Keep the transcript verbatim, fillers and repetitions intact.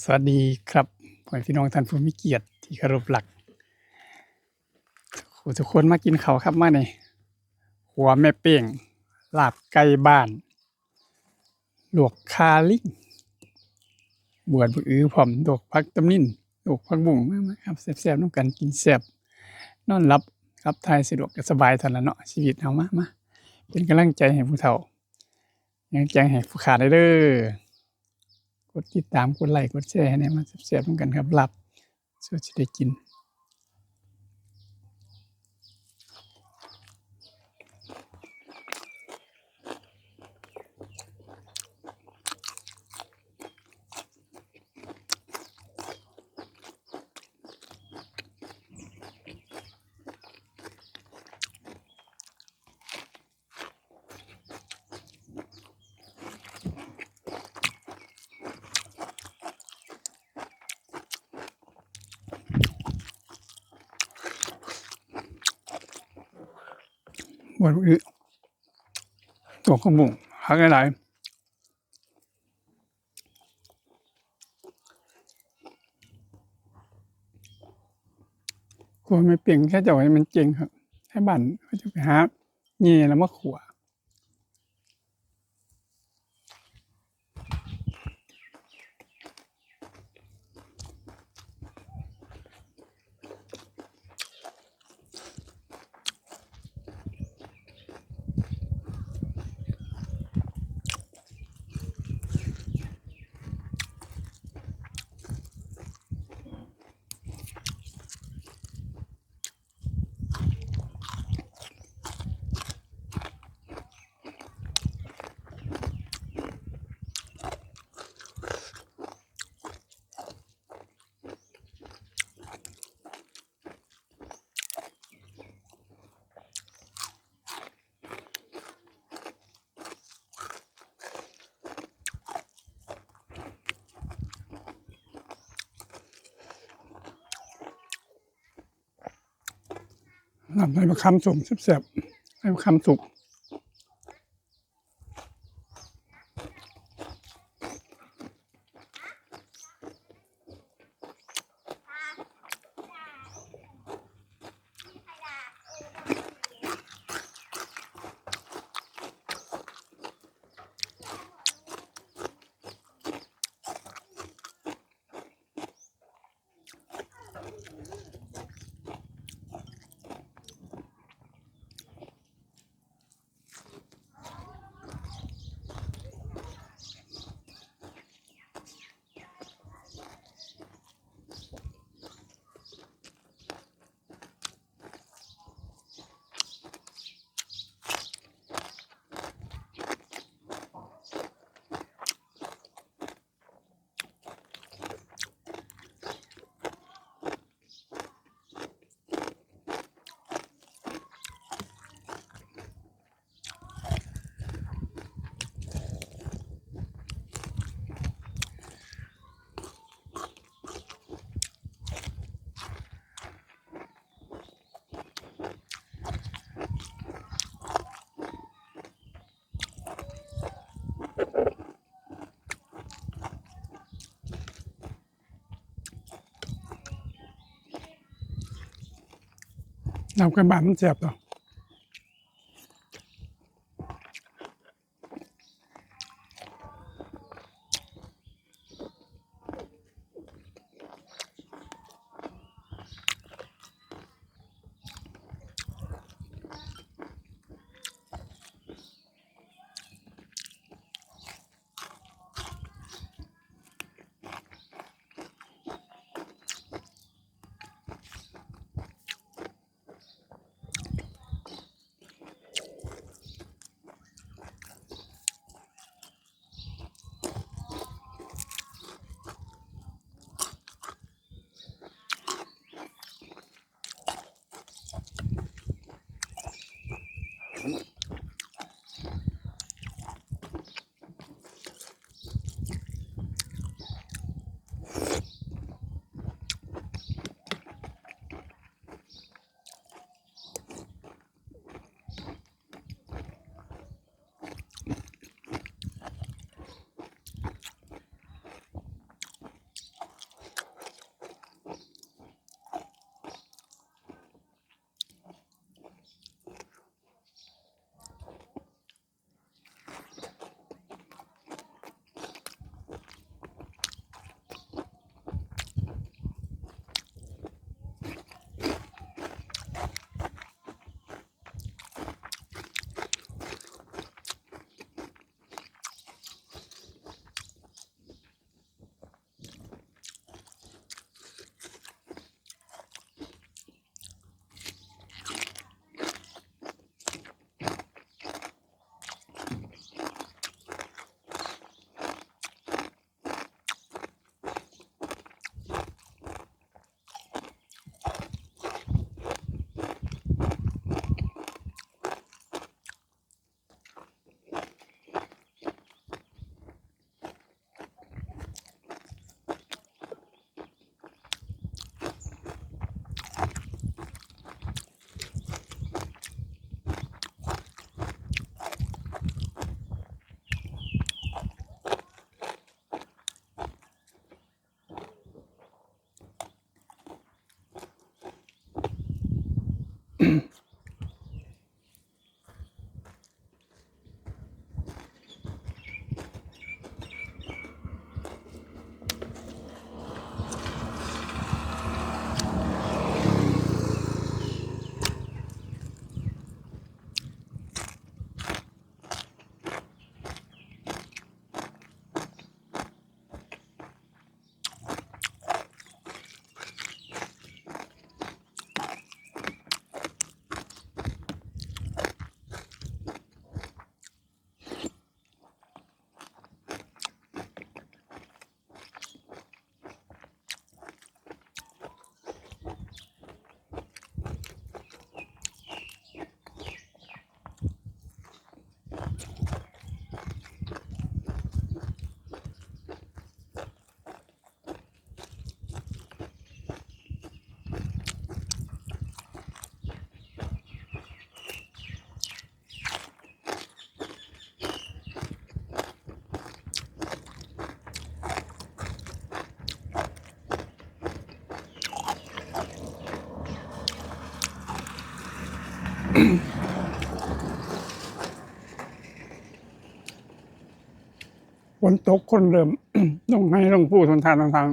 สวัสดีครับ พ่อแม่พี่น้องท่านผู้มีเกียรติที่เคารพรัก ทุกคนมากินข้าวครับ มานี่ ขัวแม่เป้ง ลาบไก่บ้าน ลวกข่าลิง บวชบักอื้อพร้อม ลวกผักตำนิน ลวกผักบุ้ง มา มาครับ แซ่บๆ นำกัน กินแซ่บ นอนหลับ ขับถ่ายสะดวกก็สบายเท่านั้นเนาะ ชีวิตเฮา มา มา เป็นกำลังใจให้ผู้เฒ่า ยังแจ้งให้ผู้ขาดได้เด้อ กดติดตาม กดไลค์ กดแชร์ให้แหน่ มาแซ่บๆ นำกันครับ ลาบ สดสิได้กิน บวชบักอื้อ ลวกผักบุ้ง ผักหลายๆ ขัวแม่เป้ง เขาเจ้าว่ามันเจ๋งครับ ไทบ้านเขาจะไปหาแหย่แล้วมาขัว ลาบใบมะขามส้มแซ่บๆ ใบมะขามสุก ลาบไก่บ้านมันแซ่บเนาะ ล ฝนตกคนเริ่ม ลงไฮ่ลงภูสวนทางทาง